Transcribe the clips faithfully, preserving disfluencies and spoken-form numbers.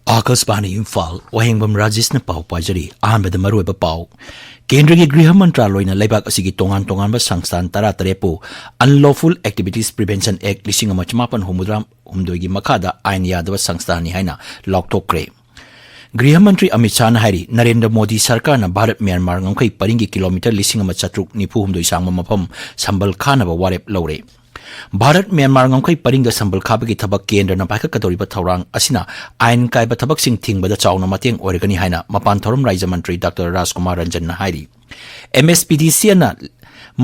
ꯑꯥꯀꯥꯁꯕꯥꯅꯤ ꯏꯝꯐꯥꯜ, ꯋꯥꯍꯦꯡꯕꯝ ꯔꯥꯖꯦꯁꯅ ꯄꯥꯎ ꯄꯥꯖꯔꯤ꯫ ꯑꯍꯥꯟꯕꯗ ꯃꯔꯨꯑꯣꯏꯕ ꯄꯥꯎ꯫ ꯀꯦꯟꯗ꯭ꯔꯒꯤ ꯒ꯭ꯔꯤꯍ ꯃꯟꯇ꯭ꯔꯥꯂꯣꯏꯅ ꯂꯩꯕꯥꯛ ꯑꯁꯤꯒꯤ ꯇꯣꯉꯥꯟ ꯇꯣꯉꯥꯟꯕ ꯁꯪꯁꯊꯥꯟ ꯇꯔꯥ ꯇꯔꯦꯠꯄꯨ Unlawful Activities Prevention Act ꯂꯤꯁꯤꯡ ꯑꯃ ꯆꯃꯥꯄꯟ ꯍꯨꯝꯐꯨꯇꯔꯥ ꯍꯨꯝꯗꯣꯏꯒꯤ ꯃꯈꯥꯗ ꯑꯥꯏꯟ ꯌꯥꯗꯕ ꯁꯪꯁꯊꯥꯟꯅꯤ ꯍꯥꯏꯅ ꯂꯥꯎꯊꯣꯛꯈ꯭ꯔꯦ꯫ ꯒ꯭ꯔꯤꯍ ꯃꯟꯇ꯭ꯔꯤ ꯑꯃꯤꯠ ꯁꯥꯍꯅ ꯍꯥꯏꯔꯤ, ꯅꯔꯦꯟꯗ꯭ꯔ ꯃꯣꯗꯤ ꯁꯔꯀꯥꯔꯅ ꯚꯥꯔꯠ ꯃ꯭ꯌꯥꯟꯃꯥꯔ ꯉꯝꯈꯩ ꯄꯔꯤꯡꯒꯤ ꯀꯤꯂꯣꯃꯤꯇꯔ ꯂꯤꯁꯤꯡ ꯑꯃ ꯆꯥꯇ꯭ꯔꯨꯛ ꯅꯤꯐꯨ ꯍꯨꯝꯗꯣꯏ ꯁꯥꯡꯕ ꯃꯐꯝ ꯁꯝꯕꯜ ꯈꯥꯅꯕ ꯋꯥꯔꯦꯞ ꯂꯧꯔꯦ꯫ ꯚꯥꯔꯠ ꯃ꯭ꯌꯥꯟꯃꯥꯔ ꯉꯝꯈꯩ ꯄꯔꯤꯡꯗ ꯁꯝꯕꯜ ꯈꯥꯕꯒꯤ ꯊꯕꯛ ꯀꯦꯟꯗ꯭ꯔꯅ ꯄꯥꯏꯈꯠꯀꯗꯧꯔꯤꯕ ꯊꯧꯔꯥꯡ ꯑꯁꯤꯅ ꯑꯥꯏꯟ ꯀꯥꯏꯕ ꯊꯕꯛꯁꯤꯡ ꯊꯤꯡꯕꯗ ꯆꯥꯎꯅ ꯃꯇꯦꯡ ꯑꯣꯏꯔꯒꯅꯤ ꯍꯥꯏꯅ ꯃꯄꯥꯟ ꯊꯧꯔꯝ ꯔꯥꯖ꯭ꯌ ꯃꯟꯇ꯭ꯔꯤ ꯗꯥꯛꯇꯔ ꯔꯥꯖꯀꯨꯃꯥꯔ ꯔꯟꯖꯟꯅ ꯍꯥꯏꯔꯤ꯫ ꯑꯦꯝ ꯑꯦꯁ ꯄꯤ ꯗꯤ ꯁꯤ ꯑꯦꯜꯅ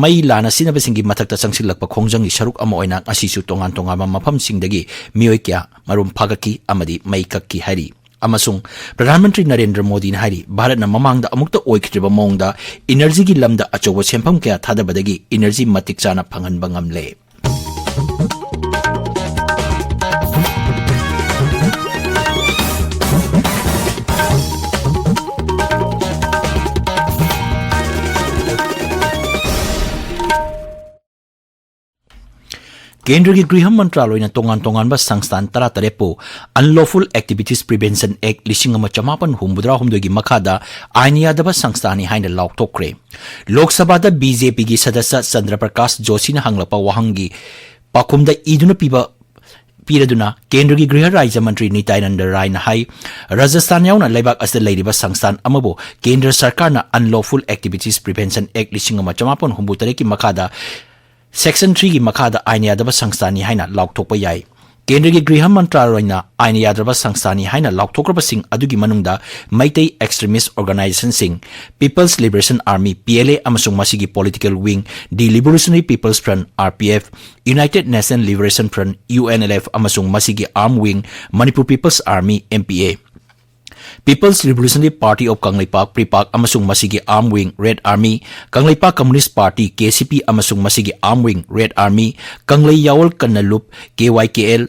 ꯃꯩ ꯂꯥꯟꯅ ꯁꯤꯖꯤꯟꯅꯕꯁꯤꯡꯒꯤ ꯃꯊꯛꯇ ꯆꯪꯁꯤꯜꯂꯛꯄ ꯈꯣꯡꯖꯪꯒꯤ ꯁꯔꯨꯛ ꯑꯃ ꯑꯣꯏꯅ ꯉꯁꯤꯁꯨ ꯇꯣꯉꯥꯟ ꯇꯣꯉꯥꯟꯕ ꯃꯐꯝꯁꯤꯡꯗꯒꯤ ꯃꯤꯑꯣꯏ ꯀꯌꯥ ꯃꯔꯨꯝ ꯐꯥꯒꯠꯈꯤ ꯑꯃꯗꯤ ꯃꯩ ꯀꯛꯈꯤ ꯍꯥꯏꯔꯤ꯫ ꯑꯃꯁꯨꯡ ꯄ꯭ꯔꯙꯥꯟ ꯃꯟꯇ꯭ꯔꯤ ꯅꯔꯦꯟꯗ꯭ꯔ ꯃꯣꯗꯤꯅ ꯍꯥꯏꯔꯤ, ꯚꯥꯔꯠꯅ ꯃꯃꯥꯡꯗ ꯑꯃꯨꯛꯇ ꯑꯣꯏꯈꯤꯗ꯭ꯔꯤꯕ ꯃꯑꯣꯡꯗ ꯏꯅꯔꯖꯤꯒꯤ ꯂꯝꯗ ꯑꯆꯧꯕ ꯁꯦꯟꯐꯝ ꯀꯌꯥ ꯊꯥꯗꯕꯗꯒꯤ ꯏꯅꯔꯖꯤ ꯃꯇꯤꯛ ꯆꯥꯅ ꯐꯪꯍꯟꯕ ꯉꯝꯂꯦ꯫ ꯀꯦꯟꯗ꯭ꯔꯒꯤ ꯒ꯭ꯔꯤꯍ ꯃꯟꯇ꯭ꯔꯥꯂꯣꯏꯅ ꯇꯣꯉꯥꯟ ꯇꯣꯉꯥꯟꯕ ꯁꯪꯁꯊꯥꯟ ꯇꯔꯥ ꯇꯔꯦꯠꯄꯨ Unlawful Activities Prevention Act ꯂꯤꯁꯤꯡ ꯑꯃ ꯆꯃꯥꯄꯟ ꯍꯨꯝꯐꯨꯇꯔꯥ ꯍꯨꯝꯗꯣꯏꯒꯤ ꯃꯈꯥꯗ ꯑꯥꯏꯟ ꯌꯥꯗꯕ ꯁꯪꯁꯊꯥꯟꯅꯤ ꯍꯥꯏꯅ ꯂꯥꯎꯊꯣꯛꯈ꯭ꯔꯦ꯫ ꯂꯣꯛ ꯁꯚꯥꯗ ꯕꯤ ꯖꯦ ꯄꯤꯒꯤ ꯁꯗꯁ꯭ꯌ ꯆꯟꯗ꯭ꯔ ꯄ꯭ꯔꯀꯥꯁ ꯖꯣꯁꯤꯅ ꯍꯪꯂꯛꯄ ꯋꯥꯍꯪꯒꯤ ꯄꯥꯎꯈꯨꯝꯗ ꯏꯗꯨꯅ ꯄꯤꯕ ꯄꯤꯔꯗꯨꯅ ꯀꯦꯟꯗ꯭ꯔꯒꯤ ꯒ꯭ꯔꯤꯍ ꯔꯥꯖ꯭ꯌ ꯃꯟꯇ꯭ꯔꯤ ꯅꯤꯇ꯭ꯌꯥꯅꯟꯗ ꯔꯥꯏꯅ ꯍꯥꯏ, ꯔꯥꯖꯁꯊꯥꯟ ꯌꯥꯎꯅ ꯂꯩꯕꯥꯛ ꯑꯁꯤꯗ ꯂꯩꯔꯤꯕ ꯁꯪꯁꯊꯥꯟ ꯑꯃꯕꯨ ꯀꯦꯟꯗ꯭ꯔ ꯁꯔꯀꯥꯔꯅ Unlawful Activities Prevention Act ꯂꯤꯁꯤꯡ ꯑꯃ ꯆꯃꯥꯄꯟ ꯍꯨꯝꯐꯨ ꯇꯔꯦꯠꯀꯤ ꯃꯈꯥꯗ Section three ꯒꯤ ꯃꯈꯥꯗ ꯑꯥꯏꯟ ꯌꯥꯗꯕ ꯁꯪꯁꯊꯥꯟꯅꯤ ꯍꯥꯏꯅ ꯂꯥꯎꯊꯣꯛꯄ ꯌꯥꯏ꯫ ꯀꯦꯟꯗ꯭ꯔꯒꯤ ꯒ꯭ꯔꯤꯍ ꯃꯟꯇ꯭ꯔꯥꯂꯣꯏꯅ ꯑꯥꯏꯟ ꯌꯥꯗ꯭ꯔꯕ ꯁꯪꯁꯊꯥꯟꯅꯤ ꯍꯥꯏꯅ ꯂꯥꯎꯊꯣꯛꯈ꯭ꯔꯕꯁꯤꯡ ꯑꯗꯨꯒꯤ ꯃꯅꯨꯡꯗ ꯃꯩꯇꯩ extremist organization ꯁꯤꯡ, People's Liberation Army, P L A, ꯑꯃꯁꯨꯡ ꯃꯁꯤꯒꯤ political wing, the Revolutionary People's Front, R P F, United National Liberation Front, U N L F, ꯑꯃꯁꯨꯡ ꯃꯁꯤꯒꯤ arm wing, Manipur People's Army, M P A, People's Revolutionary Party of Kangleipak, PREPAK, ꯑꯃꯁꯨꯡ ꯃꯁꯤꯒꯤ arm wing, Red Army, Kangleipak Communist Party, K C P, ꯑꯃꯁꯨꯡ ꯃꯁꯤꯒꯤ arm wing, Red Army, ꯀꯪꯂꯩ ꯌꯥꯑꯣꯜ ꯀꯟꯅ ꯂꯨꯞ, K Y K L,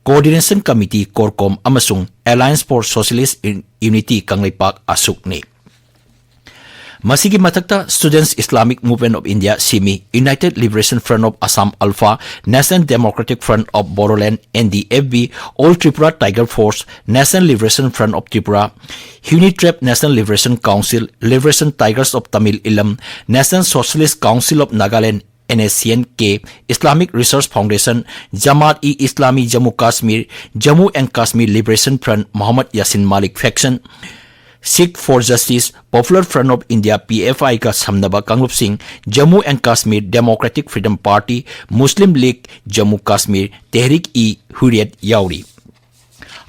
Coordination Committee, CORCOM, ꯑꯃꯁꯨꯡ Alliance for Socialist Unity, Kangleipak, ASUK ꯅꯤ꯫ ꯃꯁꯤꯒꯤ ꯃꯊꯛꯇ Students Islamic Movement of India, semi, United Liberation Front of Assam, ULFA, National Democratic Front of Bodoland, NDFB, All Tripura Tiger Force, National Liberation Front of Tripura, UNITREP, National Liberation Council, Liberation Tigers of Tamil Eelam, National Socialist Council of Nagaland, NSCN-K, Islamic Research Foundation, Jamaat-e-Islami Jammu Kashmir, Jammu and Kashmir Liberation Front, Muhammad Yasin Malik Faction, Sikh for Justice, Popular Front of India, PFI-ꯒ ꯁꯝꯅꯕ ꯀꯥꯡꯂꯨꯞꯁꯤꯡ, Jammu and Kashmir Democratic Freedom Party, Muslim League Jammu Kashmir, Tehreek-e-Hurriyat ꯌꯥꯎꯔꯤ꯫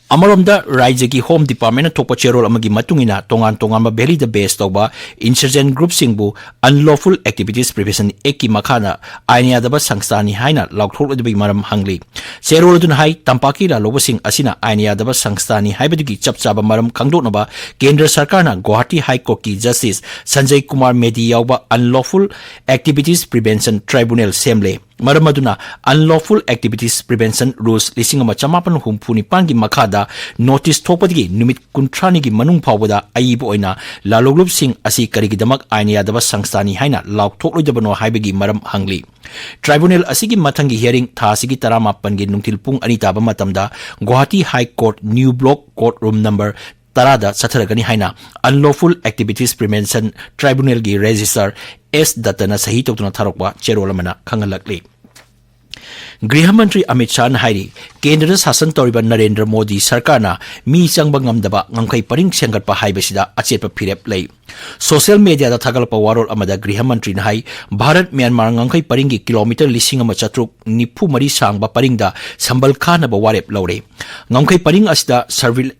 ꯑꯃꯔꯣꯝꯗ, ꯔꯥꯖ꯭ꯌꯒꯤ Home Department-ꯅ ꯊꯣꯛꯄ ꯆꯦꯔꯣꯜ ꯑꯃꯒꯤ ꯃꯇꯨꯡ ꯏꯟꯅ, ꯇꯣꯉꯥꯟ ꯇꯣꯉꯥꯟꯕ valley-ꯗ base ꯇꯧꯕ insurgent group-ꯁꯤꯡꯕꯨ Unlawful Activities Prevention Act-ꯀꯤ ꯃꯈꯥꯗ ꯑꯥꯏꯟ ꯌꯥꯗꯕ ꯁꯪꯁꯊꯥꯅꯤ ꯍꯥꯏꯅ ꯂꯥꯎꯊꯣꯛꯂꯣꯏꯗꯕꯒꯤ ꯃꯔꯝ ꯍꯪꯂꯤ꯫ ꯆꯦꯔꯣꯜ ꯑꯗꯨꯅ ꯍꯥꯏ, ꯇꯝꯄꯥꯛꯀꯤ ꯂꯥꯜꯍꯧꯕꯁꯤꯡ ꯑꯁꯤꯅ ꯑꯥꯏꯟ ꯌꯥꯗꯕ ꯁꯪꯁꯊꯥꯅꯤ ꯍꯥꯏꯕꯗꯨꯒꯤ ꯆꯞ ꯆꯥꯕ ꯃꯔꯝ ꯈꯪꯗꯣꯛꯅꯕ ꯀꯦꯟꯗ꯭ꯔ ꯁꯔꯀꯥꯔꯅ ꯒꯨꯋꯥꯍꯥꯇꯤ High Court-ꯀꯤ Justice ꯁꯟꯖꯌ ꯀꯨꯃꯥꯔ ꯃꯦꯗꯤ ꯌꯥꯎꯕ Unlawful Activities Prevention Tribunal ꯁꯦꯝꯂꯦ꯫ ꯃꯔꯝ ꯑꯗꯨꯅ, Unlawful Activities Prevention Rules ꯂꯤꯁꯤꯡ ꯑꯃ ꯆꯃꯥꯄꯟ ꯍꯨꯝꯐꯨ ꯅꯤꯄꯥꯟꯒꯤ ꯃꯈꯥꯗ notice ꯊꯣꯛꯄꯗꯒꯤ ꯅꯨꯃꯤꯠ ꯀꯨꯟꯊ꯭ꯔꯥꯅꯤꯒꯤ ꯃꯅꯨꯡ ꯐꯥꯎꯕꯗ ꯑꯏꯕ ꯑꯣꯏꯅ ꯂꯥꯜꯍꯧꯂꯨꯞꯁꯤꯡ ꯑꯁꯤ ꯀꯔꯤꯒꯤꯗꯃꯛ ꯑꯥꯏꯟ ꯌꯥꯗꯕ ꯁꯪꯁꯊꯥꯅꯤ ꯍꯥꯏꯅ ꯂꯥꯎꯊꯣꯛꯂꯣꯏꯗꯕꯅꯣ ꯍꯥꯏꯕꯒꯤ ꯃꯔꯝ ꯍꯪꯂꯤ꯫ Tribunal ꯑꯁꯤꯒꯤ ꯃꯊꯪꯒꯤ hearing ꯊꯥ ꯑꯁꯤꯒꯤ ꯇꯔꯥꯃꯥꯄꯟꯒꯤ ꯅꯨꯡꯊꯤꯜ ꯄꯨꯡ ꯑꯅꯤ ꯇꯥꯕ ꯃꯇꯝꯗ Guwahati High Court New Block Court Room number ꯇꯔꯥꯗ ꯆꯠꯊꯔꯒꯅꯤ ꯍꯥꯏꯅ Unlawful Activities Prevention Tribunal-ꯒꯤ Registrar ꯑꯦꯁ ꯗꯠꯇꯅ ꯁꯍꯤ ꯇꯧꯗꯨꯅ ꯊꯥꯔꯛꯄ ꯆꯦꯔꯣꯜ ꯑꯃꯅ ꯈꯪꯍꯜꯂꯛꯂꯤ꯫ ꯒ꯭ꯔꯤꯍ ꯃꯟꯇ꯭ꯔꯤ ꯑꯃꯤꯠ ꯁꯥꯍꯅ ꯍꯥꯏꯔꯤ, ꯀꯦꯟꯗ꯭ꯔꯗ ꯁꯥꯁꯟ ꯇꯧꯔꯤꯕ ꯅꯔꯦꯟꯗ꯭ꯔ ꯃꯣꯗꯤ ꯁꯔꯀꯥꯔꯅ ꯃꯤ ꯆꯪꯕ ꯉꯝꯗꯕ ꯉꯝꯈꯩ ꯄꯔꯤꯡ ꯁꯦꯝꯒꯠꯄ ꯍꯥꯏꯕꯁꯤꯗ ꯑꯆꯦꯠꯄ ꯐꯤꯔꯦꯞ ꯂꯩ꯫ Social media-ꯗ ꯊꯥꯒꯠꯂꯛꯄ ꯋꯥꯔꯣꯜ ꯑꯃꯗ ꯒ꯭ꯔꯤꯍ ꯃꯟꯇ꯭ꯔꯤꯅ ꯍꯥꯏ, ꯚꯥꯔꯠ ꯃ꯭ꯌꯥꯟꯃꯥꯔ ꯉꯝꯈꯩ ꯄꯔꯤꯡꯒꯤ ꯀꯤꯂꯣꯃꯤꯇꯔ ꯂꯤꯁꯤꯡ ꯑꯃ ꯆꯥꯇ꯭ꯔꯨꯛ ꯅꯤꯐꯨ ꯃꯔꯤ ꯁꯥꯡꯕ ꯄꯔꯤꯡꯗ ꯁꯝꯕꯜ ꯈꯥꯅꯕ ꯋꯥꯔꯦꯞ ꯂꯧꯔꯦ꯫ ꯉꯝꯈꯩ ꯄꯔꯤꯡ ꯑꯁꯤꯗ surveil-,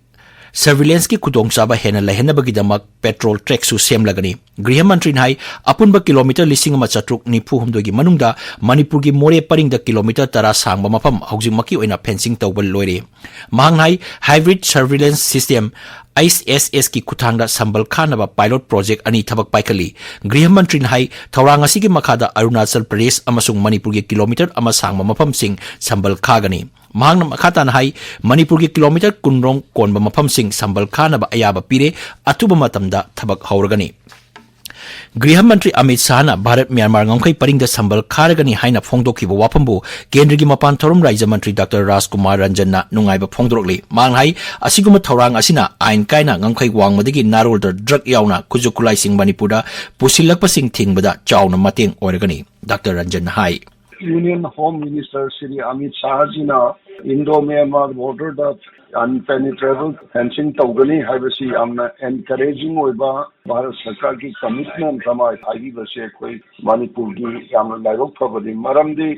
surveillance-ꯀꯤ ꯈꯨꯗꯣꯡꯆꯥꯕ ꯍꯦꯟꯅ ꯂꯩꯍꯟꯅꯕꯒꯤꯗꯃꯛ patrol track-ꯁꯨ ꯁꯦꯝꯂꯒꯅꯤ꯫ ꯒ꯭ꯔꯤꯍ ꯃꯟꯇ꯭ꯔꯤꯅ ꯍꯥꯏ, ꯑꯄꯨꯟꯕ ꯀꯤꯂꯣꯃꯤꯇꯔ ꯂꯤꯁꯤꯡ ꯑꯃ ꯆꯥꯇ꯭ꯔꯨꯛ ꯅꯤꯐꯨ ꯍꯨꯝꯗꯣꯏꯒꯤ ꯃꯅꯨꯡꯗ ꯃꯅꯤꯄꯨꯔꯒꯤ ꯃꯣꯔꯦ ꯄꯔꯤꯡꯗ ꯀꯤꯂꯣꯃꯤꯇꯔ ꯇꯔꯥ ꯁꯥꯡꯕ ꯃꯐꯝ ꯍꯧꯖꯤꯛꯃꯛꯀꯤ ꯑꯣꯏꯅ fencing ꯇꯧꯕ ꯂꯣꯏꯔꯦ꯫ ꯃꯍꯥꯛꯅ ꯍꯥꯏ, hybrid surveillance system, ꯑꯥꯏ ꯑꯦꯁ ꯑꯦꯁ-ꯀꯤ ꯈꯨꯠꯊꯥꯡꯗ ꯁꯝꯕꯜ ꯈꯥꯅꯕ pilot project ꯑꯅꯤ ꯊꯕꯛ ꯄꯥꯏꯈꯠꯂꯤ꯫ ꯒ꯭ꯔꯤꯍ ꯃꯟꯇ꯭ꯔꯤꯅ ꯍꯥꯏ, ꯊꯧꯔꯥꯡ ꯑꯁꯤꯒꯤ ꯃꯈꯥꯗ ꯑꯔꯨꯅꯥꯆꯜ ꯄ꯭ꯔꯗꯦꯁ ꯑꯃꯁꯨꯡ ꯃꯅꯤꯄꯨꯔꯒꯤ ꯀꯤꯂꯣꯃꯤꯇꯔ ꯑꯃ ꯁꯥꯡꯕ ꯃꯐꯝꯁꯤꯡ ꯁꯝꯕꯜ ꯈꯥꯒꯅꯤ꯫ ꯃꯍꯥꯛꯅ ꯃꯈꯥ ꯇꯥꯅ ꯍꯥꯏ, ꯃꯅꯤꯄꯨꯔꯒꯤ ꯀꯤꯂꯣꯃꯤꯇꯔ ꯀꯨꯟ ꯔꯣꯝ ꯀꯣꯟꯕ ꯃꯐꯝꯁꯤꯡ ꯁꯝꯕꯜ ꯈꯥꯅꯕ ꯑꯌꯥꯕ ꯄꯤꯔꯦ, ꯑꯊꯨꯕ ꯃꯇꯝꯗ ꯊꯕꯛ ꯍꯧꯔꯒꯅꯤ꯫ ꯒ꯭ꯔꯤꯍ ꯃꯟꯇ꯭ꯔꯤ ꯑꯃꯤꯠ ꯁꯥꯍꯅ ꯚꯥꯔꯠ ꯃ꯭ꯌꯥꯟꯃꯥꯔ ꯉꯝꯈꯩ ꯄꯔꯤꯡꯗ ꯁꯝꯕꯜ ꯈꯥꯔꯒꯅꯤ ꯍꯥꯏꯅ ꯐꯣꯡꯗꯣꯛꯈꯤꯕ ꯋꯥꯐꯝꯕꯨ ꯀꯦꯟꯗ꯭ꯔꯒꯤ ꯃꯄꯥꯟ ꯊꯧꯔꯝ ꯔꯥꯖ꯭ꯌ ꯃꯟꯇ꯭ꯔꯤ ꯗꯥꯛꯇꯔ ꯔꯥꯖꯀꯨꯃꯥꯔ ꯔꯟꯖꯟꯅ ꯅꯨꯡꯉꯥꯏꯕ ꯐꯣꯡꯗꯣꯔꯛꯂꯤ꯫ ꯃꯍꯥꯛꯅ ꯍꯥꯏ, ꯑꯁꯤꯒꯨꯝꯕ ꯊꯧꯔꯥꯡ ꯑꯁꯤꯅ ꯑꯥꯏꯟ ꯀꯥꯏꯅ ꯉꯝꯈꯩ ꯋꯥꯡꯃꯗꯒꯤ ꯅꯥꯔꯣꯜꯗ ꯗ꯭ꯔꯒ ꯌꯥꯎꯅ ꯈꯨꯠꯁꯨ ꯈꯨꯠꯂꯥꯏꯁꯤꯡ ꯃꯅꯤꯄꯨꯔꯗ ꯄꯨꯁꯤꯜꯂꯛꯄꯁꯤꯡ ꯊꯤꯡꯕꯗ ꯆꯥꯎꯅ ꯃꯇꯦꯡ ꯑꯣꯏꯔꯒꯅꯤ꯫ ꯗꯥꯛꯇꯔ ꯔꯟꯖꯟꯅ ꯍꯥꯏ꯫ Union Home Minister Shri Amit ꯁꯥꯍꯖꯤꯅ Indo Myanmar border ꯗ impenetrable fencing ꯇꯧꯒꯅꯤ ꯍꯥꯏꯕꯁꯤ ꯌꯥꯝꯅ encouraging ꯑꯣꯏꯕ ꯚꯥꯔꯠ ꯁꯔꯀꯥꯔꯒꯤ commitment ꯑꯃ ꯍꯥꯏꯕꯤꯕꯁꯦ ꯑꯩꯈꯣꯏ ꯃꯅꯤꯄꯨꯔꯒꯤ ꯌꯥꯝꯅ ꯂꯥꯏꯕꯛ ꯐꯕꯅꯤ꯫ ꯃꯔꯝꯗꯤ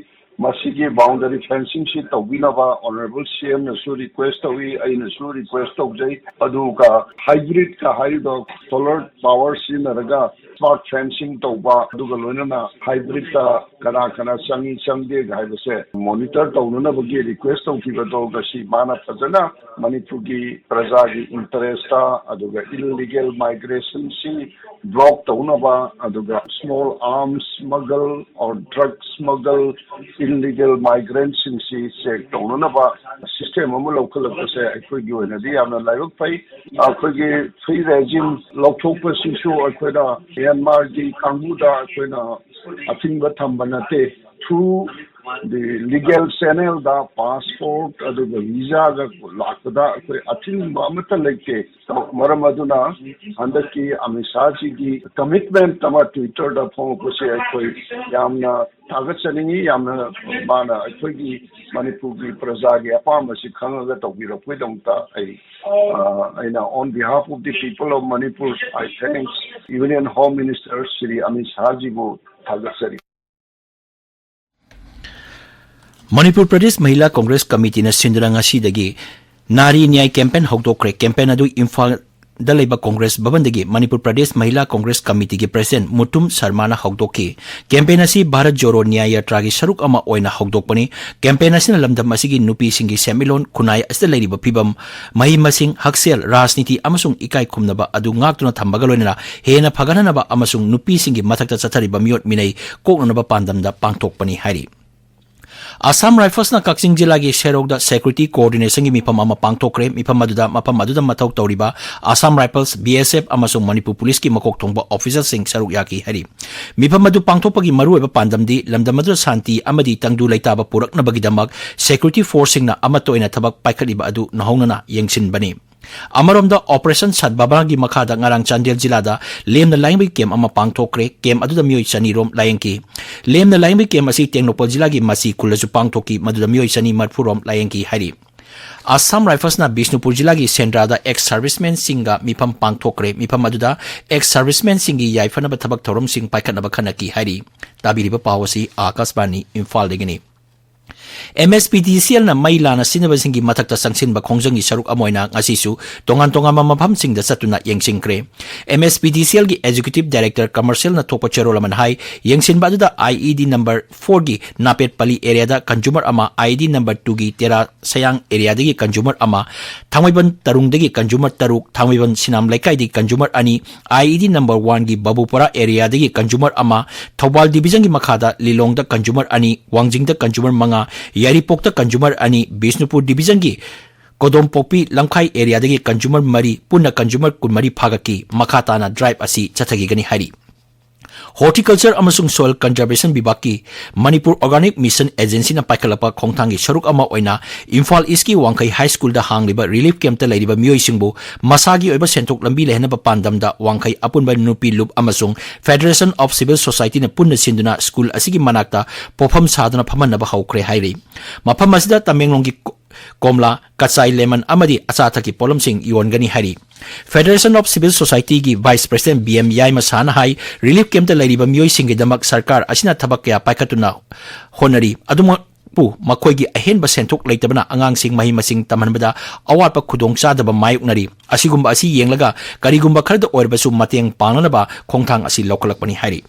ꯃꯁꯤꯒꯤ boundary fencing ꯁꯤ ꯇꯧꯕꯤꯅꯕ Honourable ꯁꯤ ꯑꯦꯝ ꯅꯁꯨ request ꯇꯧꯏ, ꯑꯩꯅꯁꯨ request ꯇꯧꯖꯩ꯫ ꯑꯗꯨꯒ hybrid ꯀ ꯍꯥꯏꯔꯤꯕ solar power ꯁꯤꯖꯤꯟꯅꯔꯒ smart fencing ꯇꯧꯕ, ꯑꯗꯨꯒ ꯂꯣꯏꯅꯅ hybrid ꯇ ꯀꯅꯥ ꯀꯅꯥ ꯆꯪꯏ ꯆꯪꯗꯦ ꯍꯥꯏꯕꯁꯦ monitor ꯇꯧꯅꯅꯕꯒꯤ request ꯇꯧꯈꯤꯕꯗꯣ ꯉꯁꯤ ꯃꯥꯅ ꯐꯖꯅ ꯃꯅꯤꯄꯨꯔꯒꯤ ꯄ꯭ꯔꯖꯥꯒꯤ interest ꯇ, ꯑꯗꯨꯒ illegal migration ꯁꯤ block ꯇꯧꯅꯕ, ꯑꯗꯨꯒ small arms smuggle or drug smuggle, illegal migrant ꯁꯤꯡꯁꯤ check ꯇꯧꯅꯅꯕ system ꯑꯃ ꯂꯧꯈꯠꯂꯛꯄꯁꯦ ꯑꯩꯈꯣꯏꯒꯤ ꯑꯣꯏꯅꯗꯤ ꯌꯥꯝꯅ ꯂꯥꯏꯕꯛ ꯐꯩ꯫ ꯑꯩꯈꯣꯏꯒꯤ free regime ꯂꯧꯊꯣꯛꯄꯁꯤꯁꯨ ꯑꯩꯈꯣꯏꯅ ꯃ꯭ꯌꯥꯟꯃꯥꯔꯒꯤ ꯀꯥꯡꯕꯨꯗ ꯑꯩꯈꯣꯏꯅ ꯑꯊꯤꯡꯕ ꯊꯝꯕ ꯅꯠꯇꯦ꯫ Through the legal channel the passport ꯑꯗꯨꯒ visa ꯒ ꯂꯥꯛꯄꯗ ꯑꯩꯈꯣꯏ ꯑꯊꯤꯡꯕ ꯑꯃꯠꯇ ꯂꯩꯇꯦ꯫ ꯃꯔꯝ ꯑꯗꯨꯅ ꯍꯟꯗꯛꯀꯤ ꯑꯃꯤꯠ ꯁꯥꯍꯖꯤꯒꯤ commitment ꯑꯃ Twitter ꯗ ꯐꯣꯡꯉꯛꯄꯁꯦ ꯑꯩꯈꯣꯏ ꯌꯥꯝꯅ ꯊꯥꯒꯠꯆꯅꯤꯡꯏ꯫ ꯌꯥꯝꯅ ꯃꯥꯅ ꯑꯩꯈꯣꯏꯒꯤ ꯃꯅꯤꯄꯨꯔꯒꯤ ꯄ꯭ꯔꯖꯥꯒꯤ ꯑꯄꯥꯝꯕꯁꯤ ꯈꯪꯉꯒ ꯇꯧꯕꯤꯔꯛꯄꯒꯤꯗꯃꯛꯇ ꯑꯩ, ꯑ, ꯑꯩꯅ on behalf of the people of Manipur, I thanks Union Home Minister Shri Amit ꯁꯥꯍꯖꯤꯕꯨ ꯊꯥꯒꯠꯆꯔꯤ꯫ ꯃꯅꯤꯄꯨꯔ ꯄ꯭ꯔꯗꯦꯁ ꯃꯍꯤꯂꯥ ꯀꯣꯡꯒ꯭ꯔꯦꯁ ꯀꯃꯤꯇꯤꯅ ꯁꯤꯟꯗꯨꯅ ꯉꯁꯤꯗꯒꯤ ꯅꯥꯔꯤ ꯅ꯭ꯌꯥꯏ campaign ꯍꯧꯗꯣꯛꯈ꯭ꯔꯦ꯫ Campaign ꯑꯗꯨ ꯏꯝꯐꯥꯜꯗ ꯂꯩꯕ ꯀꯣꯡꯒ꯭ꯔꯦꯁ ꯚꯕꯟꯗꯒꯤ ꯃꯅꯤꯄꯨꯔ ꯄ꯭ꯔꯗꯦꯁ ꯃꯍꯤꯂꯥ ꯀꯣꯡꯒ꯭ꯔꯦꯁ ꯀꯃꯤꯇꯤꯒꯤ president ꯃꯨꯇꯨꯝ ꯁꯔꯃꯥꯅ ꯍꯧꯗꯣꯛꯈꯤ꯫ Campaign ꯑꯁꯤ ꯚꯥꯔꯠ ꯖꯣꯔꯣ ꯅ꯭ꯌꯥꯏ ꯌꯥꯇ꯭ꯔꯥꯒꯤ ꯁꯔꯨꯛ ꯑꯃ ꯑꯣꯏꯅ ꯍꯧꯗꯣꯛꯄꯅꯤ꯫ Campaign ꯑꯁꯤꯅ ꯂꯝꯗꯝ ꯑꯁꯤꯒꯤ ꯅꯨꯄꯤꯁꯤꯡꯒꯤ ꯁꯦꯟꯃꯤꯠꯂꯣꯟ, ꯈꯨꯟꯅꯥꯏ ꯑꯁꯤꯗ ꯂꯩꯔꯤꯕ ꯐꯤꯕꯝ, ꯃꯍꯩ ꯃꯁꯤꯡ, ꯍꯛꯁꯦꯜ, ꯔꯥꯖꯅꯤꯇꯤ ꯑꯃꯁꯨꯡ ꯏꯀꯥꯏ ꯈꯨꯝꯅꯕ ꯑꯗꯨ ꯉꯥꯛꯇꯨꯅ ꯊꯝꯕꯒ ꯂꯣꯏꯅꯅ ꯍꯦꯟꯅ ꯐꯒꯠꯍꯟꯅꯕ ꯑꯃꯁꯨꯡ ꯅꯨꯄꯤꯁꯤꯡꯒꯤ ꯃꯊꯛꯇ ꯆꯠꯊꯔꯤꯕ ꯃꯤꯑꯣꯠ ꯃꯤꯅꯩ ꯀꯣꯛꯅꯅꯕ ꯄꯥꯟꯗꯝꯗ ꯄꯥꯡꯊꯣꯛꯄꯅꯤ ꯍꯥꯏꯔꯤ꯫ Assam Riflesꯅ ꯀꯛꯆꯤꯡ ꯖꯤꯂꯥꯒꯤ ꯁꯦꯔꯧꯗ security coordinationꯒꯤ ꯃꯤꯐꯝ ꯑꯃ ꯄꯥꯡꯊꯣꯛꯈ꯭ꯔꯦ꯫ ꯃꯤꯐꯝ ꯑꯗꯨꯗ ꯃꯐꯝ ꯑꯗꯨꯗ ꯃꯊꯧ ꯇꯧꯔꯤꯕ Assam Rifles, B S F ꯑꯃꯁꯨꯡ ꯃꯅꯤꯄꯨꯔ ꯄꯨꯂꯤꯁꯀꯤ ꯃꯀꯣꯛ ꯊꯣꯡꯕ officerꯁꯤꯡ ꯁꯔꯨꯛ ꯌꯥꯈꯤ ꯍꯥꯏꯔꯤ꯫ ꯃꯤꯐꯝ ꯑꯗꯨ ꯄꯥꯡꯊꯣꯛꯄꯒꯤ ꯃꯔꯨꯑꯣꯏꯕ ꯄꯥꯟꯗꯝꯗꯤ ꯂꯝꯗꯝ ꯑꯗꯨꯗ ꯁꯥꯟꯇꯤ ꯑꯃꯗꯤ ꯇꯪꯗꯨ ꯂꯩꯇꯥꯕ ꯄꯨꯔꯛꯅꯕꯒꯤꯗꯃꯛ security forceꯁꯤꯡꯅ ꯑꯃꯠꯇ ꯑꯣꯏꯅ ꯊꯕꯛ ꯄꯥꯏꯈꯠꯂꯤꯕ ꯑꯗꯨ ꯅꯧꯍꯧꯅꯅ ꯌꯦꯡꯁꯤꯟꯕꯅꯤ꯫ ꯑꯃꯔꯣꯝꯗ, Operation Sadbhabanaꯒꯤ ꯃꯈꯥꯗ ꯉꯔꯥꯡ ꯆꯥꯟꯗꯦꯜ ꯖꯤꯂꯥꯗ ꯂꯦꯝꯅ ꯂꯥꯌꯦꯡꯕꯒꯤ camp ꯑꯃ ꯄꯥꯡꯊꯣꯛꯈ꯭ꯔꯦ꯫ Camp ꯑꯗꯨꯗ ꯃꯤꯑꯣꯏ ꯆꯅꯤ ꯔꯣꯝ ꯂꯥꯌꯦꯡꯈꯤ꯫ ꯂꯦꯝꯅ ꯂꯥꯌꯦꯡꯕꯒꯤ camp ꯑꯁꯤ ꯇꯦꯡꯅꯧꯄꯜ ꯖꯤꯂꯥꯒꯤ ꯃꯁꯤ ꯈꯨꯜꯗꯁꯨ ꯄꯥꯡꯊꯣꯛꯈꯤ, ꯃꯗꯨꯗ ꯃꯤꯑꯣꯏ ꯆꯅꯤ ꯃꯔꯤꯐꯨ ꯔꯣꯝ ꯂꯥꯌꯦꯡꯈꯤ ꯍꯥꯏꯔꯤ꯫ Assam Riflesꯅ ꯕꯤꯁꯅꯨꯄꯨꯔ ꯖꯤꯂꯥꯒꯤ ꯁꯦꯟꯗ꯭ꯔꯥꯗ ex servicemenꯁꯤꯡꯒ ꯃꯤꯐꯝ ꯄꯥꯡꯊꯣꯛꯈ꯭ꯔꯦ꯫ ꯃꯤꯐꯝ ꯑꯗꯨꯗ ex servicemenꯁꯤꯡꯒꯤ ꯌꯥꯏꯐꯅꯕ ꯊꯕꯛ ꯊꯧꯔꯝꯁꯤꯡ ꯄꯥꯏꯈꯠꯅꯕ ꯈꯟꯅꯈꯤ ꯍꯥꯏꯔꯤ꯫ ꯇꯥꯕꯤꯔꯤꯕ ꯄꯥꯎ ꯑꯁꯤ ꯑꯥꯀꯥꯁꯕꯥꯅꯤ ꯏꯝꯐꯥꯜꯗꯒꯤꯅꯤ꯫ M S P D C Lꯅ ꯃꯩ ꯂꯥꯟꯅ ꯁꯤꯖꯤꯟꯅꯕꯁꯤꯡꯒꯤ ꯃꯊꯛꯇ ꯆꯪꯁꯤꯟꯕ ꯈꯣꯡꯖꯪꯒꯤ ꯁꯔꯨꯛ ꯑꯃ ꯑꯣꯏꯅ ꯉꯁꯤꯁꯨ ꯇꯣꯉꯥꯟ ꯇꯣꯉꯥꯟꯕ ꯃꯐꯝꯁꯤꯡꯗ ꯆꯠꯇꯨꯅ ꯌꯦꯡꯁꯤꯟꯈ꯭ꯔꯦ꯫ M S P D C Lꯒꯤ Executive Director Commercialꯅ ꯊꯣꯛꯄ ꯆꯦꯔꯣꯜ ꯑꯃꯅ ꯍꯥꯏ, ꯌꯦꯡꯁꯤꯟꯕ ꯑꯗꯨꯗ I E D number fourꯒꯤ ꯅꯥꯄꯦꯠꯄꯂꯤ areaꯗ consumer ꯑꯃ, I E D number twoꯒꯤ Tera ꯁꯌꯥꯡ areaꯗꯒꯤ consumer ꯑꯃ, ꯊꯥꯡꯃꯩꯕꯟ ꯇꯔꯨꯡꯗꯒꯤ consumer ꯇꯔꯨꯛ, ꯊꯥꯡꯃꯩꯕꯟ ꯁꯤꯅꯥꯝ ꯂꯩꯀꯥꯏꯗꯒꯤ consumer ꯑꯅꯤ, I E D number oneꯒꯤ ꯕꯕꯨꯄꯨꯔꯥ areaꯗꯒꯤ consumer ꯑꯃ, ꯊꯧꯕꯥꯜ divisionꯒꯤ ꯃꯈꯥꯗ ꯂꯤꯂꯣꯡꯗ consumer ꯑꯅꯤ, ꯋꯥꯡꯖꯤꯡꯗ consumer ꯃꯉꯥ, ꯌꯥꯏꯔꯤꯄꯣꯛꯇ consumer ꯑꯅꯤ, ꯕꯤꯁꯅꯨꯄꯨꯔ divisionꯒꯤ ꯀꯣꯗꯣꯝꯄꯣꯛꯄꯤ ꯂꯝꯈꯥꯏ areaꯗꯒꯤ consumer ꯃꯔꯤ, ꯄꯨꯟꯅ consumer ꯀꯨꯟꯃꯔꯤ ꯐꯥꯒꯠꯈꯤ꯫ ꯃꯈꯥ ꯇꯥꯅ drive ꯑꯁꯤ ꯆꯠꯊꯈꯤꯒꯅꯤ ꯍꯥꯏꯔꯤ꯫ Horticulture ꯑꯃꯁꯨꯡ Soil Conservation ꯕꯤꯚꯥꯒꯀꯤ Manipur Organic Mission Agencyꯅ ꯄꯥꯏꯈꯠꯂꯛꯄ ꯈꯣꯡꯊꯥꯡꯒꯤ ꯁꯔꯨꯛ ꯑꯃ ꯑꯣꯏꯅ ꯏꯝꯐꯥꯜ Eastꯀꯤ ꯋꯥꯡꯈꯩ High Schoolꯗ ꯍꯥꯡꯂꯤꯕ relief campꯇ ꯂꯩꯔꯤꯕ ꯃꯤꯑꯣꯏꯁꯤꯡꯕꯨ ꯃꯁꯥꯒꯤ ꯑꯣꯏꯕ ꯁꯦꯟꯊꯣꯛ ꯂꯝꯕꯤ ꯂꯩꯍꯟꯅꯕ ꯄꯥꯟꯗꯝꯗ ꯋꯥꯡꯈꯩ ꯑꯄꯨꯟꯕ ꯅꯨꯄꯤ ꯂꯨꯞ ꯑꯃꯁꯨꯡ Federation of Civil Societyꯅ ꯄꯨꯟꯅ ꯁꯤꯟꯗꯨꯅ school ꯑꯁꯤꯒꯤ ꯃꯅꯥꯛꯇ ꯄꯣꯠꯐꯝ ꯁꯥꯗꯨꯅ ꯐꯝꯍꯟꯅꯕ ꯍꯧꯈ꯭ꯔꯦ ꯍꯥꯏꯔꯤ꯫ ꯃꯐꯝ ꯑꯁꯤꯗ ꯇꯃꯦꯡꯂꯣꯡꯒꯤ ꯀꯣ-, ꯀꯣꯝꯂꯥ, ꯀꯆꯥꯏ lemon ꯑꯃꯗꯤ ꯑꯆꯥ ꯑꯊꯛꯀꯤ ꯄꯣꯠꯂꯝꯁꯤꯡ ꯌꯣꯟꯒꯅꯤ ꯍꯥꯏꯔꯤ꯫ Federation of Civil Societyꯒꯤ Vice President B M ꯌꯥꯏꯃꯁꯥꯅ high, relief campꯇ ꯂꯩꯔꯤꯕ ꯃꯤꯑꯣꯏꯁꯤꯡꯒꯤꯗꯃꯛ ꯁꯔꯀꯥꯔ ꯑꯁꯤꯅ ꯊꯕꯛ ꯀꯌꯥ ꯄꯥꯏꯈꯠꯇꯨꯅ ꯍꯣꯠꯅꯔꯤ꯫ ꯑꯗꯨꯃꯛꯄꯨ ꯃꯈꯣꯏꯒꯤ ꯑꯍꯦꯟꯕ ꯁꯦꯟꯊꯣꯛ ꯂꯩꯇꯕꯅ ꯑꯉꯥꯡꯁꯤꯡ ꯃꯍꯩ ꯃꯁꯤꯡ ꯇꯝꯍꯟꯕꯗ ꯑꯋꯥꯠꯄ ꯈꯨꯗꯣꯡꯆꯥꯗꯕ ꯃꯥꯌꯣꯛꯅꯔꯤ꯫ ꯑꯁꯤꯒꯨꯝꯕ ꯑꯁꯤ ꯌꯦꯡꯂꯒ ꯀꯔꯤꯒꯨꯝꯕ ꯈꯔꯗ ꯑꯣꯏꯔꯕꯁꯨ ꯃꯇꯦꯡ ꯄꯥꯡꯅꯅꯕ ꯈꯣꯡꯊꯥꯡ ꯑꯁꯤ ꯂꯧꯈꯠꯂꯛꯄꯅꯤ ꯍꯥꯏꯔꯤ꯫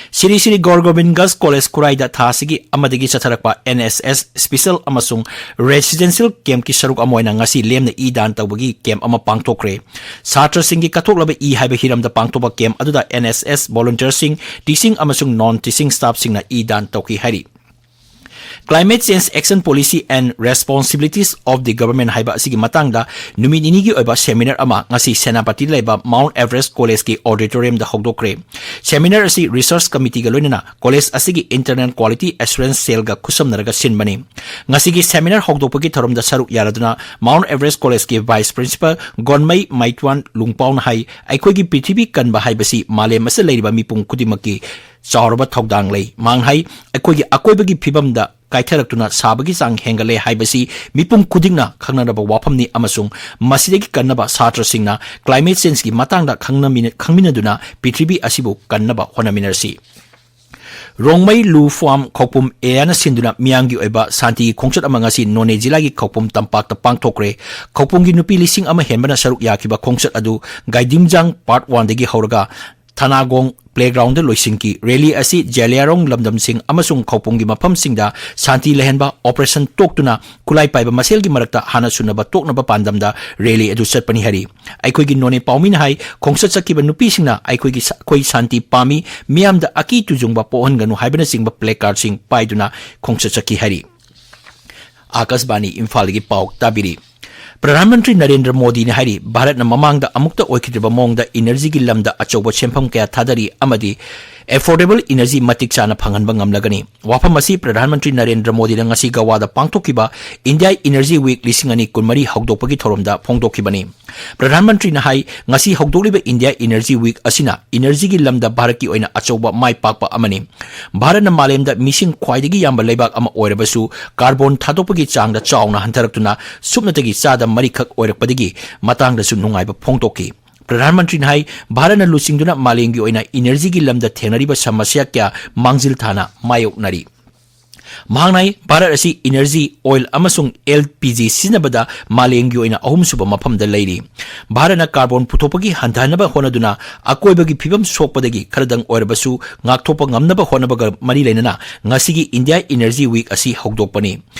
ꯁ꯭ꯔꯤ ꯁ꯭ꯔꯤ ꯒꯧꯔ ꯒꯣꯕꯤꯟ ꯒꯔꯜꯁ ꯀꯣꯂꯦꯖ ꯈꯨꯔꯥꯏꯗ ꯊꯥ ꯑꯁꯤꯒꯤ ꯑꯃꯗꯒꯤ ꯆꯠꯊꯔꯛꯄ N S S special ꯑꯃꯁꯨꯡ residential campꯀꯤ ꯁꯔꯨꯛ ꯑꯃ ꯑꯣꯏꯅ ꯉꯁꯤ ꯂꯦꯝꯅ ꯏ ꯗꯥꯟ ꯇꯧꯕꯒꯤ camp ꯑꯃ ꯄꯥꯡꯊꯣꯛꯈ꯭ꯔꯦ꯫ ꯁꯥꯇ꯭ꯔꯁꯤꯡꯒꯤ ꯀꯠꯊꯣꯛꯂꯕ ꯏ ꯍꯥꯏꯕ ꯍꯤꯔꯝꯗ ꯄꯥꯡꯊꯣꯛꯄ camp ꯑꯗꯨꯗ N S S volunteerꯁꯤꯡ, teaching ꯑꯃꯁꯨꯡ non teaching staffꯁꯤꯡꯅ ꯏ ꯗꯥꯟ ꯇꯧꯈꯤ ꯍꯥꯏꯔꯤ꯫ Climate Change Action Policy and Responsibilities of the Government ꯍꯥꯏꯕ ꯑꯁꯤꯒꯤ ꯃꯇꯥꯡꯗ ꯅꯨꯃꯤꯠ ꯅꯤꯅꯤꯒꯤ ꯑꯣꯏꯕ seminar ꯑꯃ ꯉꯁꯤ ꯁꯦꯅꯥꯄꯇꯤꯗ ꯂꯩꯕ Mount Everest Collegeꯀꯤ auditoriumꯗ ꯍꯧꯗꯣꯛꯈ꯭ꯔꯦ꯫ Seminar ꯑꯁꯤ research committeeꯒ ꯂꯣꯏꯅꯅ college ꯑꯁꯤꯒꯤ internal quality assurance cellꯒ ꯈꯨꯠꯁꯝꯅꯔꯒ ꯁꯤꯟꯕꯅꯤ꯫ ꯉꯁꯤꯒꯤ seminar ꯍꯧꯗꯣꯛꯄꯒꯤ ꯊꯧꯔꯝꯗ ꯁꯔꯨꯛ ꯌꯥꯔꯗꯨꯅ Mount Everest Collegeꯀꯤ vice principal ꯒꯣꯟꯃꯩ ꯃꯩꯇ꯭ꯋꯥꯟ ꯂꯨꯡꯄꯥꯎꯅ ꯍꯥꯏ, ꯑꯩꯈꯣꯏꯒꯤ ꯄ꯭ꯔꯤꯊꯤꯕꯤ ꯀꯟꯕ ꯍꯥꯏꯕꯁꯤ ꯃꯥꯂꯦꯝ ꯑꯁꯤꯗ ꯂꯩꯔꯤꯕ ꯃꯤꯄꯨꯝ ꯈꯨꯗꯤꯡꯃꯛꯀꯤ ꯆꯥꯎꯔꯕ ꯊꯧꯗꯥꯡ ꯂꯩ꯫ ꯃꯍꯥꯛꯅ ꯍꯥꯏ, ꯑꯩꯈꯣꯏꯒꯤ ꯑꯀꯣꯏꯕꯒꯤ ꯐꯤꯕꯝꯗ ꯀꯥꯏꯊꯔꯛꯇꯨꯅ ꯁꯥꯕꯒꯤ ꯆꯥꯡ ꯍꯦꯟꯒꯠꯂꯦ ꯍꯥꯏꯕꯁꯤ ꯃꯤꯄꯨꯝ ꯈꯨꯗꯤꯡꯅ ꯈꯪꯅꯔꯕ ꯋꯥꯐꯝꯅꯤ ꯑꯃꯁꯨꯡ ꯃꯁꯤꯗꯒꯤ ꯀꯟꯅꯕ ꯁꯥꯇ꯭ꯔꯁꯤꯡꯅ climate changeꯀꯤ ꯃꯇꯥꯡꯗ ꯈꯪꯅꯃꯤꯟ-, ꯈꯪꯃꯤꯟꯅꯗꯨꯅ ꯄ꯭ꯔꯤꯊꯤꯕꯤ ꯑꯁꯤꯕꯨ ꯀꯟꯅꯕ ꯍꯣꯠꯅꯃꯤꯟꯅꯔꯁꯤ꯫ ꯔꯣꯡꯃꯩ ꯂꯨ ꯐꯥꯝ ꯈꯧꯄꯨꯝ areaꯅ ꯁꯤꯟꯗꯨꯅ ꯃꯤꯌꯥꯝꯒꯤ ꯑꯣꯏꯕ ꯁꯥꯟꯇꯤꯒꯤ ꯈꯣꯡꯆꯠ ꯑꯃ ꯉꯁꯤ ꯅꯣꯅꯦ ꯖꯤꯂꯥꯒꯤ ꯈꯧꯄꯨꯝ ꯇꯝꯄꯥꯛꯇ ꯄꯥꯡꯊꯣꯛꯈ꯭ꯔꯦ꯫ ꯈꯧꯄꯨꯝꯒꯤ ꯅꯨꯄꯤ ꯂꯤꯁꯤꯡ ꯑꯃ ꯍꯦꯟꯕꯅ ꯁꯔꯨꯛ ꯌꯥꯈꯤꯕ ꯈꯣꯡꯆꯠ ꯑꯗꯨ ꯒꯥꯏꯗꯤꯝꯖꯥꯡ part oneꯗꯒꯤ ꯍꯧꯔꯒ ꯊꯅꯥꯒꯣꯡ playgroundꯗ ꯂꯣꯏꯁꯤꯟꯈꯤ꯫ Rally ꯑꯁꯤ ꯖꯦꯂꯤꯌꯥꯔꯣꯡ ꯂꯝꯗꯝꯁꯤꯡ ꯑꯃꯁꯨꯡ ꯈꯧꯄꯨꯝꯒꯤ ꯃꯐꯝꯁꯤꯡꯗ ꯁꯥꯟꯇꯤ ꯂꯩꯍꯟꯕ operation ꯇꯣꯛꯇꯨꯅ ꯈꯨꯠꯂꯥꯏ ꯄꯥꯏꯕ ꯃꯁꯦꯜꯒꯤ ꯃꯔꯛꯇ ꯍꯥꯟꯅ ꯁꯨꯅꯕ ꯇꯣꯛꯅꯕ ꯄꯥꯟꯗꯝꯗ rally ꯑꯗꯨ ꯆꯠꯄꯅꯤ ꯍꯥꯏꯔꯤ꯫ ꯑꯩꯈꯣꯏꯒꯤ ꯅꯣꯅꯦ ꯄꯥꯎꯃꯤꯅ ꯍꯥꯏ, ꯈꯣꯡꯆꯠ ꯆꯠꯈꯤꯕ ꯅꯨꯄꯤꯁꯤꯡꯅ ꯑꯩꯈꯣꯏꯒꯤ ꯁ-, ꯑꯩꯈꯣꯏ ꯁꯥꯟꯇꯤ ꯄꯥꯝꯃꯤ, ꯃꯤꯌꯥꯝꯗ ꯑꯀꯤ ꯇꯨꯖꯨꯡꯕ ꯄꯣꯛꯍꯟꯒꯅꯨ ꯍꯥꯏꯕꯅꯆꯤꯡꯕ placardꯁꯤꯡ ꯄꯥꯏꯗꯨꯅ ꯈꯣꯡꯆꯠ ꯆꯠꯈꯤ ꯍꯥꯏꯔꯤ꯫ ꯑꯥꯀꯥꯁꯕꯥꯅꯤ ꯏꯝꯐꯥꯜꯗꯒꯤ ꯄꯥꯎ ꯇꯥꯕꯤꯔꯤ꯫ ꯄ꯭ꯔꯙꯥꯟ ꯃꯟꯇ꯭ꯔꯤ ꯅꯔꯦꯟꯗ꯭ꯔ ꯃꯣꯗꯤꯅ ꯍꯥꯏꯔꯤ, ꯚꯥꯔꯠꯅ ꯃꯃꯥꯡꯗ ꯑꯃꯨꯛꯇ ꯑꯣꯏꯈꯤꯗ꯭ꯔꯤꯕ ꯃꯑꯣꯡꯗ energyꯒꯤ ꯂꯝꯗ ꯑꯆꯧꯕ ꯁꯦꯟꯐꯝ ꯀꯌꯥ ꯊꯥꯗꯔꯤ ꯑꯃꯗꯤ affordable energy ꯃꯇꯤꯛ ꯆꯥꯅ ꯐꯪꯍꯟꯕ ꯉꯝꯂꯒꯅꯤ꯫ ꯋꯥꯐꯝ ꯑꯁꯤ ꯄ꯭ꯔꯙꯥꯟ ꯃꯟꯇ꯭ꯔꯤ ꯅꯔꯦꯟꯗ꯭ꯔ ꯃꯣꯗꯤꯅ ꯉꯁꯤ ꯒꯋꯥꯗ ꯄꯥꯡꯊꯣꯛꯈꯤꯕ India Energy Week ꯂꯤꯁꯤꯡ ꯑꯅꯤ ꯀꯨꯟꯃꯔꯤ ꯍꯧꯗꯣꯛꯄꯒꯤ ꯊꯧꯔꯝꯗ ꯐꯣꯡꯗꯣꯛꯈꯤꯕꯅꯤ꯫ ꯄ꯭ꯔꯙꯥꯟ ꯃꯟꯇ꯭ꯔꯤꯅ ꯍꯥꯏ, ꯉꯁꯤ ꯍꯧꯗꯣꯛꯂꯤꯕ India Energy Week ꯑꯁꯤꯅ energyꯒꯤ ꯂꯝꯗ ꯚꯥꯔꯠꯀꯤ ꯑꯣꯏꯅ ꯑꯆꯧꯕ ꯃꯥꯏ ꯄꯥꯛꯄ ꯑꯃꯅꯤ꯫ ꯚꯥꯔꯠꯅ ꯃꯥꯂꯦꯝꯗ ꯃꯤꯁꯤꯡ ꯈ꯭ꯋꯥꯏꯗꯒꯤ ꯌꯥꯝꯕ ꯂꯩꯕꯥꯛ ꯑꯃ ꯑꯣꯏꯔꯕꯁꯨ, carbon ꯊꯥꯗꯣꯛꯄꯒꯤ ꯆꯥꯡꯗ ꯆꯥꯎꯅ ꯍꯟꯊꯔꯛꯇꯨꯅ ꯁꯨꯞꯅꯇꯒꯤ ꯆꯥꯗ ꯃꯔꯤꯈꯛ ꯑꯣꯏꯔꯛꯄꯗꯒꯤ ꯃꯇꯥꯡꯗꯁꯨ ꯅꯨꯡꯉꯥꯏꯕ ꯐꯣꯡꯗꯣꯛꯈꯤ꯫ ꯄ꯭ꯔꯙꯥꯟ ꯃꯟꯇ꯭ꯔꯤꯅ ꯍꯥꯏ, ꯚꯥꯔꯠꯅ ꯂꯨꯆꯤꯡꯗꯨꯅ ꯃꯥꯂꯦꯝꯒꯤ ꯑꯣꯏꯅ energyꯒꯤ ꯂꯝꯗ ꯊꯦꯡꯅꯔꯤꯕ ꯁꯃꯁ꯭ꯌꯥ ꯀꯌꯥ ꯃꯥꯡꯖꯤꯜ ꯊꯥꯅ ꯃꯥꯌꯣꯛꯅꯔꯤ꯫ ꯃꯍꯥꯛꯅ ꯍꯥꯏ, ꯚꯥꯔꯠ ꯑꯁꯤ energy, oil ꯑꯃꯁꯨꯡ L P G ꯁꯤꯖꯤꯟꯅꯕꯗ ꯃꯥꯂꯦꯝꯒꯤ ꯑꯣꯏꯅ ꯑꯍꯨꯝꯁꯨꯕ ꯃꯐꯝꯗ ꯂꯩꯔꯤ꯫ ꯚꯥꯔꯠꯅ carbon ꯄꯨꯊꯣꯛꯄꯒꯤ ꯍꯟꯊꯍꯟꯅꯕ ꯍꯣꯠꯅꯗꯨꯅ ꯑꯀꯣꯏꯕꯒꯤ ꯐꯤꯕꯝ ꯁꯣꯛꯄꯗꯒꯤ ꯈꯔꯗꯪ ꯑꯣꯏꯔꯕꯁꯨ ꯉꯥꯛꯊꯣꯛꯄ ꯉꯝꯅꯕ ꯍꯣꯠꯅꯕꯒ ꯃꯔꯤ ꯂꯩꯅꯅ ꯉꯁꯤꯒꯤ India Energy Week ꯑꯁꯤ ꯍꯧꯗꯣꯛꯄꯅꯤ꯫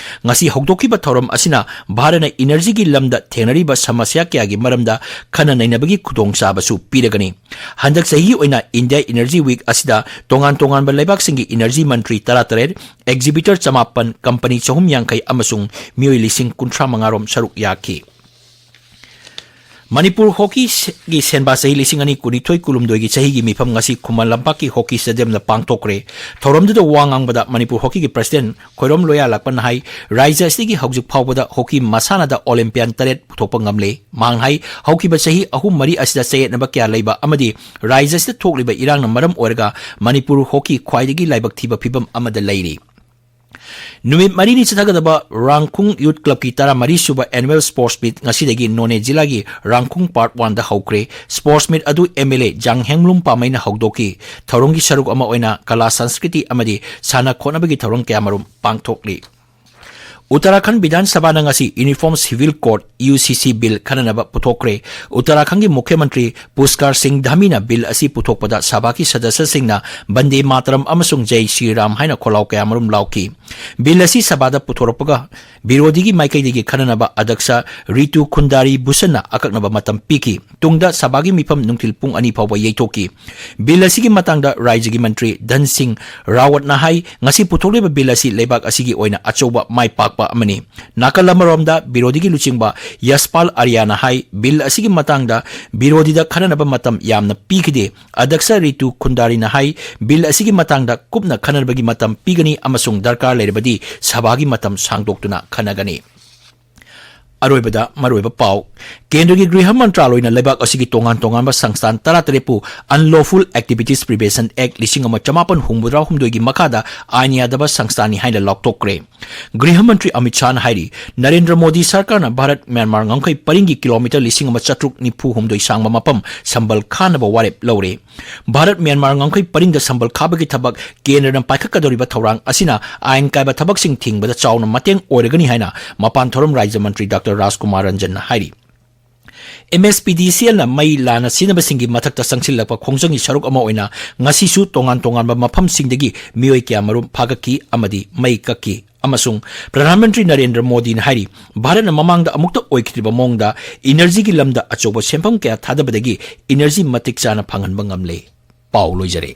ꯉꯁꯤ ꯍꯧꯗꯣꯛꯈꯤꯕ ꯊꯧꯔꯝ ꯑꯁꯤꯅ ꯚꯥꯔꯠꯅ energyꯒꯤ ꯂꯝꯗ ꯊꯦꯡꯅꯔꯤꯕ ꯁꯃꯁ꯭ꯌꯥ ꯀꯌꯥꯒꯤ ꯃꯔꯝꯗ ꯈꯟꯅ ꯅꯩꯅꯕꯒꯤ ꯈꯨꯗꯣꯡꯆꯥꯕꯁꯨ ꯄꯤꯔꯒꯅꯤ꯫ ꯍꯟꯗꯛ ꯆꯍꯤꯒꯤ ꯑꯣꯏꯅ India Energy Week ꯑꯁꯤꯗ ꯇꯣꯉꯥꯟ ꯇꯣꯉꯥꯟꯕ ꯂꯩꯕꯥꯛꯁꯤꯡꯒꯤ energy ꯃꯟꯇ꯭ꯔꯤ ꯇꯔꯥꯇꯔꯦꯠ, executive ꯃꯤꯇꯔ ꯆꯃꯥꯄꯟ, ꯀꯝꯄꯅꯤ ꯆꯍꯨꯝ ꯌꯥꯡꯈꯩ ꯑꯃꯁꯨꯡ ꯃꯤꯑꯣꯏ ꯂꯤꯁꯤꯡ ꯀꯨꯟꯊ꯭ꯔꯥ ꯃꯉꯥ ꯔꯣꯝ ꯁꯔꯨꯛ ꯌꯥꯈꯤ꯫ ꯃꯅꯤꯄꯨꯔ ꯍꯣꯀꯤꯒꯤ ꯁꯦꯟꯕꯥ ꯆꯍꯤ ꯂꯤꯁꯤꯡ ꯑꯅꯤ ꯀꯨꯟꯅꯤꯊꯣꯏ ꯀꯨꯟꯍꯨꯝꯗꯣꯏꯒꯤ ꯆꯍꯤꯒꯤ ꯃꯤꯐꯝ ꯉꯁꯤ ꯈꯨꯃꯟ ꯂꯝꯄꯥꯛꯀꯤ ꯍꯣꯀꯤ ꯁ꯭ꯇꯦꯗꯤꯌꯝꯗ ꯄꯥꯡꯊꯣꯛꯈ꯭ꯔꯦ꯫ ꯊꯧꯔꯝꯗꯨꯗ ꯋꯥ ꯉꯥꯡꯕꯗ ꯃꯅꯤꯄꯨꯔ ꯍꯣꯀꯤꯒꯤ ꯄ꯭ꯔꯁꯤꯗꯦꯟꯠ ꯈꯣꯏꯔꯣꯝ ꯂꯣꯌꯥꯂꯥꯛꯄꯅ ꯍꯥꯏ, ꯔꯥꯖ꯭ꯌ ꯑꯁꯤꯒꯤ ꯍꯧꯖꯤꯛ ꯐꯥꯎꯕꯗ ꯍꯣꯀꯤ ꯃꯁꯥꯟꯅꯗ ꯑꯣꯂꯤꯝꯄꯤꯌꯥꯟ ꯇꯔꯦꯠ ꯄꯨꯊꯣꯛꯄ ꯉꯝꯂꯦ꯫ ꯃꯍꯥꯛꯅ ꯍꯥꯏ, ꯍꯧꯈꯤꯕ ꯆꯍꯤ ꯑꯍꯨꯝ ꯃꯔꯤ ꯑꯁꯤꯗ ꯆꯌꯦꯠꯅꯕ ꯀꯌꯥ ꯂꯩꯕ ꯑꯃꯗꯤ ꯔꯥꯖ꯭ꯌ ꯑꯁꯤꯗ ꯊꯣꯛꯂꯤꯕ ꯏꯔꯥꯡꯅ ꯃꯔꯝ ꯑꯣꯏꯔꯒ ꯃꯅꯤꯄꯨꯔ ꯍꯣꯀꯤ ꯈ꯭ꯋꯥꯏꯗꯒꯤ ꯂꯥꯏꯕꯛ ꯊꯤꯕ ꯐꯤꯕꯝ ꯑꯃꯗ ꯂꯩꯔꯤ꯫ ꯅꯨꯃꯤꯠ ꯃꯔꯤꯅꯤ ꯆꯠꯊꯒꯗꯕ ꯔꯥꯡꯈꯨꯡ ꯌꯨꯊ ꯀ꯭ꯂꯕꯀꯤ ꯇꯔꯥꯃꯔꯤ ꯁꯨꯕ annual sports meet ꯉꯁꯤꯗꯒꯤ ꯅꯣꯅꯦ ꯖꯤꯂꯥꯒꯤ ꯔꯥꯡꯈꯨꯡ ꯄꯥꯔꯠ ꯋꯥꯟꯗ ꯍꯧꯈ꯭ꯔꯦ꯫ Sports meet ꯑꯗꯨ MLA ꯖꯥꯡ ꯍꯦꯡꯂꯨꯡ ꯄꯥꯃꯩꯅ ꯍꯧꯗꯣꯛꯈꯤ꯫ ꯊꯧꯔꯝꯒꯤ ꯁꯔꯨꯛ ꯑꯃ ꯑꯣꯏꯅ ꯀꯂꯥ, ꯁꯪꯁꯀ꯭ꯔꯤꯇꯤ ꯑꯃꯗꯤ ꯁꯥꯟꯅ ꯈꯣꯠꯅꯕꯒꯤ ꯊꯧꯔꯝ ꯀꯌꯥꯃꯔꯨꯝ ꯄꯥꯡꯊꯣꯛꯂꯤ꯫ ꯎꯠꯇꯔꯥꯈꯟꯗ ꯕꯤꯙꯥꯟ ꯁꯚꯥꯅ ꯉꯁꯤ Uniform Civil Code, UCC bill ꯈꯟꯅꯅꯕ ꯄꯨꯊꯣꯛꯈ꯭ꯔꯦ꯫ ꯎꯠꯇꯔꯥꯈꯟꯗꯒꯤ ꯃꯨꯈ꯭ꯌ ꯃꯟꯇ꯭ꯔꯤ ꯄꯨꯁꯀꯥꯔ ꯁꯤꯡ ꯙꯥꯃꯤꯅ bill ꯑꯁꯤ ꯄꯨꯊꯣꯛꯄꯗ ꯁꯚꯥꯒꯤ ꯁꯗꯁ꯭ꯌꯁꯤꯡꯅ ꯕꯟꯗꯦ ꯃꯥꯇꯔꯝ ꯑꯃꯁꯨꯡ ꯖꯩ ꯁ꯭ꯔꯤ ꯔꯥꯝ ꯍꯥꯏꯅ ꯈꯣꯜꯂꯥꯎ ꯀꯌꯥꯃꯔꯨꯝ ꯂꯥꯎꯈꯤ꯫ Bill ꯑꯁꯤ ꯁꯚꯥꯗ ꯄꯨꯊꯣꯔꯛꯄꯒ ꯕꯤꯔꯣꯙꯤꯒꯤ ꯃꯥꯏꯀꯩꯗꯒꯤ ꯈꯟꯅꯅꯕ ꯑꯗꯛꯁ ꯔꯤꯇꯨ ꯈꯨꯟꯗꯥꯔꯤ ꯚꯨꯁꯟꯅ ꯑꯀꯛꯅꯕ ꯃꯇꯝ ꯄꯤꯈꯤ꯫ ꯇꯨꯡꯗ ꯁꯚꯥꯒꯤ ꯃꯤꯐꯝ ꯅꯨꯡꯊꯤꯜ ꯄꯨꯡ ꯑꯅꯤ ꯐꯥꯎꯕ ꯌꯩꯊꯣꯛꯈꯤ꯫ Bill ꯑꯁꯤꯒꯤ ꯃꯇꯥꯡꯗ ꯔꯥꯖ꯭ꯌꯒꯤ ꯃꯟꯇ꯭ꯔꯤ ꯙꯟ ꯁꯤꯡ ꯔꯥꯋꯠꯅ ꯍꯥꯏ, ꯉꯁꯤ ꯄꯨꯊꯣꯛꯂꯤꯕ bill ꯑꯁꯤ ꯂꯩꯕꯥꯛ ꯑꯁꯤꯒꯤ ꯑꯣꯏꯅ ꯑꯆꯧꯕ ꯃꯥꯏ ꯄꯥꯛꯄ ꯑꯃꯅꯤ꯫ ꯅꯥꯀꯜ ꯑꯃꯔꯣꯝꯗ ꯕꯤꯔꯣꯙꯤꯒꯤ ꯂꯨꯆꯤꯡꯕ ꯌꯁꯄꯥꯜ ꯑꯥꯔꯌꯥꯅ ꯍꯥꯏ, bill ꯑꯁꯤꯒꯤ ꯃꯇꯥꯡꯗ ꯕꯤꯔꯣꯙꯤꯗ ꯈꯟꯅꯅꯕ ꯃꯇꯝ ꯌꯥꯝꯅ ꯄꯤꯈꯤꯗꯦ꯫ ꯑꯗꯛꯁ ꯔꯤꯇꯨ ꯈꯨꯟꯗꯥꯔꯤꯅ ꯍꯥꯏ, bill ꯑꯁꯤꯒꯤ ꯃꯇꯥꯡꯗ ꯀꯨꯞꯅ ꯈꯟꯅꯅꯕꯒꯤ ꯃꯇꯝ ꯄꯤꯒꯅꯤ ꯑꯃꯁꯨꯡ ꯗꯔꯀꯥꯔ ꯂꯩꯔꯕꯗꯤ ꯁꯚꯥꯒꯤ ꯃꯇꯝ ꯁꯥꯡꯗꯣꯛꯇꯨꯅ ꯈꯟꯅꯒꯅꯤ꯫ ꯑꯔꯣꯏꯕꯗ ꯃꯔꯨꯑꯣꯏꯕ ꯄꯥꯎ꯫ ꯀꯦꯟꯗ꯭ꯔꯒꯤ ꯒ꯭ꯔꯤꯍ ꯃꯟꯇ꯭ꯔꯥꯂꯣꯏꯅ ꯂꯩꯕꯥꯛ ꯑꯁꯤꯒꯤ ꯇꯣꯉꯥꯟ ꯇꯣꯉꯥꯟꯕ ꯁꯪꯁꯊꯥꯟ ꯇꯔꯥꯇꯔꯦꯠꯄꯨ Unlawful Activities Prevention Act ꯂꯤꯁꯤꯡ ꯑꯃ ꯆꯃꯥꯄꯟ ꯍꯨꯝꯐꯨꯇꯔꯥ ꯍꯨꯝꯗꯣꯏꯒꯤ ꯃꯈꯥꯗ ꯑꯥꯏꯟ ꯌꯥꯗꯕ ꯁꯪꯁꯊꯥꯟꯅꯤ ꯍꯥꯏꯅ ꯂꯥꯎꯊꯣꯛꯈ꯭ꯔꯦ꯫ ꯒ꯭ꯔꯤꯍ ꯃꯟꯇ꯭ꯔꯤ ꯑꯃꯤꯠ ꯁꯥꯍꯅ ꯍꯥꯏꯔꯤ, ꯅꯔꯦꯟꯗ꯭ꯔ ꯃꯣꯗꯤ ꯁꯔꯀꯥꯔꯅ ꯚꯥꯔꯠ ꯃ꯭ꯌꯥꯟꯃꯥꯔ ꯉꯝꯈꯩ ꯄꯔꯤꯡꯒꯤ ꯀꯤꯂꯣꯃꯤꯇꯔ ꯂꯤꯁꯤꯡ ꯑꯃ ꯆꯥꯇ꯭ꯔꯨꯛ ꯅꯤꯐꯨ ꯍꯨꯝꯗꯣꯏ ꯁꯥꯡꯕ ꯃꯐꯝ ꯁꯝꯕꯜ ꯈꯥꯅꯕ ꯋꯥꯔꯦꯞ ꯂꯧꯔꯦ꯫ ꯚꯥꯔꯠ ꯃ꯭ꯌꯥꯟꯃꯥꯔ ꯉꯝꯈꯩ ꯄꯔꯤꯡꯗ ꯁꯝꯕꯜ ꯈꯥꯕꯒꯤ ꯊꯕꯛ ꯀꯦꯟꯗ꯭ꯔꯅ ꯄꯥꯏꯈꯠꯀꯗꯧꯔꯤꯕ ꯊꯧꯔꯥꯡ ꯑꯁꯤꯅ ꯑꯥꯏꯟ ꯀꯥꯏꯕ ꯊꯕꯛꯁꯤꯡ ꯊꯤꯡꯕꯗ ꯆꯥꯎꯅ ꯃꯇꯦꯡ ꯑꯣꯏꯔꯒꯅꯤ ꯍꯥꯏꯅ ꯃꯄꯥꯟ ꯊꯧꯔꯝ ꯔꯥꯖ꯭ꯌ ꯃꯟꯇ꯭ꯔꯤ ꯗꯥꯛꯇꯔ ꯔꯥꯖꯀꯨꯃꯥꯔ ꯔꯟꯖꯟꯅ ꯍꯥꯏꯔꯤ꯫ MSPDCLꯅ ꯃꯩ ꯂꯥꯟꯅ ꯁꯤꯖꯤꯟꯅꯕꯁꯤꯡꯒꯤ ꯃꯊꯛꯇ ꯆꯪꯁꯤꯜꯂꯛꯄ ꯈꯣꯡꯖꯪꯒꯤ ꯁꯔꯨꯛ ꯑꯃ ꯑꯣꯏꯅ ꯉꯁꯤꯁꯨ ꯇꯣꯉꯥꯟ ꯇꯣꯉꯥꯟꯕ ꯃꯐꯝꯁꯤꯡꯗꯒꯤ ꯃꯤꯑꯣꯏ ꯀꯌꯥꯃꯔꯨꯝ ꯐꯥꯒꯠꯈꯤ ꯑꯃꯗꯤ ꯃꯩ ꯀꯛꯈꯤ꯫ ꯑꯃꯁꯨꯡ ꯄ꯭ꯔꯙꯥꯟ ꯃꯟꯇ꯭ꯔꯤ ꯅꯔꯦꯟꯗ꯭ꯔ ꯃꯣꯗꯤꯅ ꯍꯥꯏꯔꯤ, ꯚꯥꯔꯠꯅ ꯃꯃꯥꯡꯗ ꯑꯃꯨꯛꯇ ꯑꯣꯏꯈꯤꯗ꯭ꯔꯤꯕ ꯃꯑꯣꯡꯗ ꯏꯅꯔꯖꯤꯒꯤ ꯂꯝꯗ ꯑꯆꯧꯕ ꯁꯦꯟꯐꯝ ꯀꯌꯥ ꯊꯥꯗꯕꯗꯒꯤ ꯏꯅꯔꯖꯤ ꯃꯇꯤꯛ ꯆꯥꯅ ꯐꯪꯍꯟꯕ ꯉꯝꯂꯦ꯫ ꯄꯥꯎ ꯂꯣꯏꯖꯔꯦ꯫